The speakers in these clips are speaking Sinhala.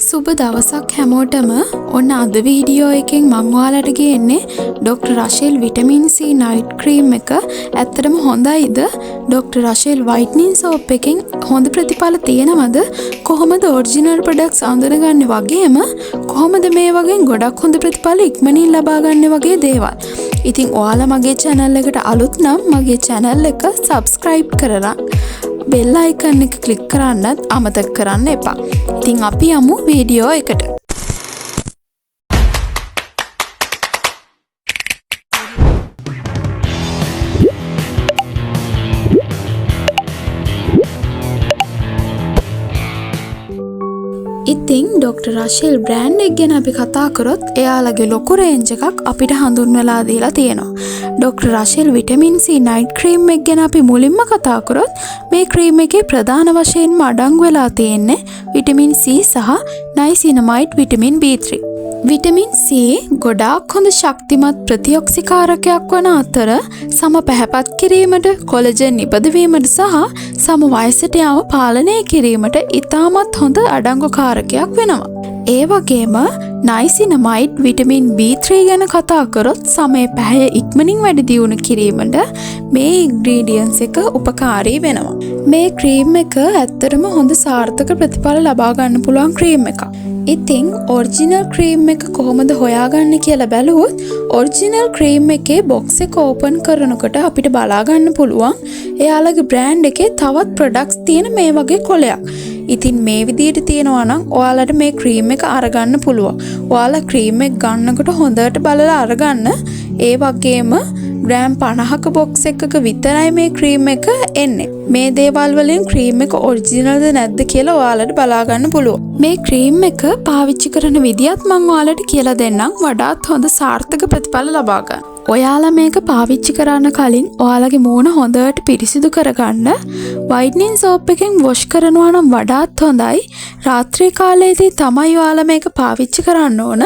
සුබ දවසක් හැමෝටම. ඔන්න අද වීඩියෝ එකෙන් මං ඔයාලට ගේන්නේ doctor Rashel vitamin C night cream එක ඇත්තටම හොඳයිද, ඩොක්ටර් රෂෙල් වයිට්නින් සෝප් එකෙන් හොඳ ප්‍රතිඵල තියෙනවද, කොහොමද ඔරිජිනල් ප්‍රොඩක්ට්ස් අඳුනගන්නේ වගේම කොහොමද මේ වගේ ගොඩක් හොඳ ප්‍රතිඵල ඉක්මනින් ලබා ගන්න වගේ දේවල්. ඉතින් ඔයාලා මගේ channel එකට අලුත් නම් මගේ channel එක subscribe කරලා බෙල් අයිකන් එක ක්ලික් කරන්නත් අමතක කරන්න එපා. ඉතින් අපි යමු වීඩියෝ එකට. ඉතින් ඩොක්ටර් රෂෙල් බ්‍රෑන්ඩ් එක ගැන අපි කතා කරොත් එයාලගේ ලොකු රේන්ජ් එකක් අපිට හඳුන්වලා දීලා තියෙනවා. Doctor Rashel vitamin C night cream එක ගැන අපි මුලින්ම කතා කරොත් මේ ක්‍රීම් එකේ ප්‍රධාන වශයෙන්ම අඩංගු වෙලා තියෙන්නේ විටමින් C සහ නයිසිනමයිඩ් විටමින් B3. Vitamin C ගොඩාක් හොඳ ශක්තිමත් ප්‍රතිඔක්සිකාරකයක් වන අතර සම පැහැපත් කිරීමට, කොලජන් නිපදවීමට සහ සම වයසට යාම පාලනය කිරීමට ඉතාමත් හොඳ අඩංගුකාරකයක් වෙනවා. ඒ වගේම නයිසිනමයිඩ් විටමින් B3 ගැන කතා කරොත් සමේ පැහැය ඉක්මනින් වැඩි දියුණු කිරීමට මේ ඉන්ග්‍රීඩියන්ට්ස් එක උපකාරී වෙනවා. මේ ක්‍රීම් එක ඇත්තටම හොඳ සාර්ථක ප්‍රතිඵල ලබා ගන්න පුළුවන් ක්‍රීම් එකක්. ඉතින් ඔරිජිනල් ක්‍රීම් එක කොහොමද හොයාගන්නේ කියලා බැලුවොත් ඔරිජිනල් ක්‍රීම් එකේ බොක්ස් එක ඕපන් කරනකොට අපිට බලා ගන්න පුළුවන් එයාලගේ බ්‍රෑන්ඩ් එකේ තවත් ප්‍රොඩක්ට්ස් තියෙන මේ වගේ කොලයක්. ඉතින් මේ විදිහට තියෙනවා නම් ඔයාලට මේ ක්‍රීම් එක අරගන්න පුළුවන්. ඔයාලා ක්‍රීම් එක ගන්නකොට හොඳට බලලා අරගන්න. ඒ වගේම ග්‍රෑම් 50ක බොක්ස් එකක විතරයි මේ ක්‍රීම් එක එන්නේ. මේ දේවල් වලින් ක්‍රීම් එක ඔරිජිනල්ද නැද්ද කියලා ඔයාලට බලා ගන්න පුළුවන්. මේ ක්‍රීම් එක පාවිච්චි කරන විදියත් මං ඔයාලට කියලා දෙන්නම් වඩාත් හොඳ සාර්ථක ප්‍රතිඵල ලබා ගන්න. ඔයාලා මේක පාවිච්චි කරන්න කලින් ඔයාලගේ මූණ හොඳට පිරිසිදු කරගන්න. වයිට්නින් සෝප් එකෙන් වොෂ් කරනවා නම් වඩාත් හොඳයි. රාත්‍රී කාලයේදී තමයි ඔයාලා මේක පාවිච්චි කරන්න ඕන.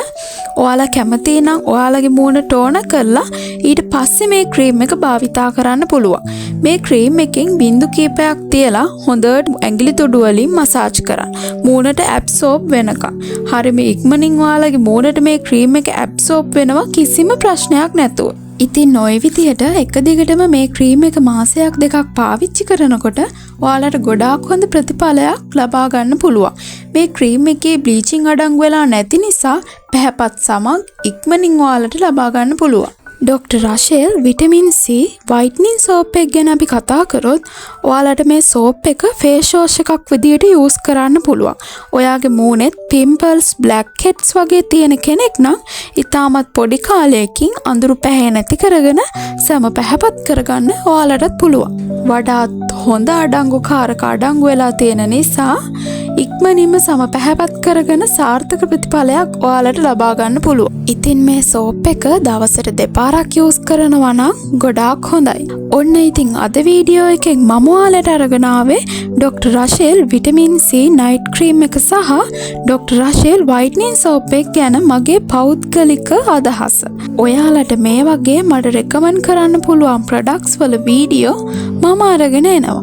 ඔයාලා කැමති නම් ඔයාලගේ මූණ ටෝන කරලා ඊට පස්සේ මේ ක්‍රීම් එක භාවිතා කරන්න පුළුවන්. මේ ක්‍රීම් එකෙන් බින්දු කීපයක් තියලා හොඳට ඇඟිලි තුඩු වලින් මසාජ් කරන්න. මූණට ඇබ්සෝබ් වෙනකම්. හරිම ඉක්මනින් ඔයාලගේ මූණට මේ ක්‍රීම් එක ඇබ්සෝබ් වෙනවා කිසිම ප්‍රශ්නයක් නැතුව. ඉතින් ඔය විදිහට එක දිගටම මේ ක්‍රීම් එක මාසයක් දෙකක් පාවිච්චි කරනකොට ඔයාලට ගොඩාක් හොඳ ප්‍රතිඵලයක් ලබා ගන්න පුළුවන්. මේ ක්‍රීම් එකේ බ්ලීචින් අඩංගු වෙලා නැති නිසා පැහැපත් සමක් ඉක්මනින් ඔයාලට ලබා ගන්න පුළුවන්. Doctor Rashel vitamin C whitening soap එක ගැන අපි කතා කරොත් ඔයාලට මේ සෝප් එක ෆේස් වොෂ් එකක් විදියට යූස් කරන්න පුළුවන්. ඔයාගේ මූණෙත් පිම්පල්ස්, බ්ලැක් හෙඩ්ස් වගේ තියෙන කෙනෙක් නම් ඉතාමත් පොඩි කාලයකින් අඳුරු පැහැ නැති කරගෙන සම පැහැපත් කරගන්න ඔයාලටත් පුළුවන්. වඩාත් හොඳ අඩංගු කාරක අඩංගු වෙලා තියෙන නිසා ඉක්මනින්ම සම පැහැපත් කරගෙන සාර්ථක ප්‍රතිඵලයක් ඔයාලට ලබා ගන්න පුළුවන්. ඉතින් මේ සෝප් එක දවසට දෙපාරක් යූස් කරනවා නම් ගොඩාක් හොඳයි. ඔන්න ඉතින් අද වීඩියෝ එකෙන් මම ඔයාලට අරගෙන ආවේ doctor Rashel vitamin C night cream එක සහ ඩොක්ටර් රෂෙල් වයිට්නින් සෝප් එක ගැන මගේ පෞද්ගලික අදහස. ඔයාලට මේ වගේ මට රෙකමන්ඩ් කරන්න පුළුවන් ප්‍රොඩක්ට්ස් වල වීඩියෝ මම අරගෙන එනවා.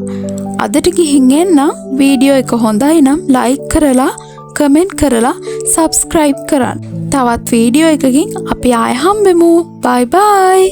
අදට ගිහින් එන්නම්. වීඩියෝ එක හොඳයි නම් ලයික් කරලා, කමෙන්ට් කරලා, සබ්ස්ක්‍රයිබ් කරන්න. තවත් වීඩියෝ එකකින් අපි ආය හම්බෙමු. බයි බයි.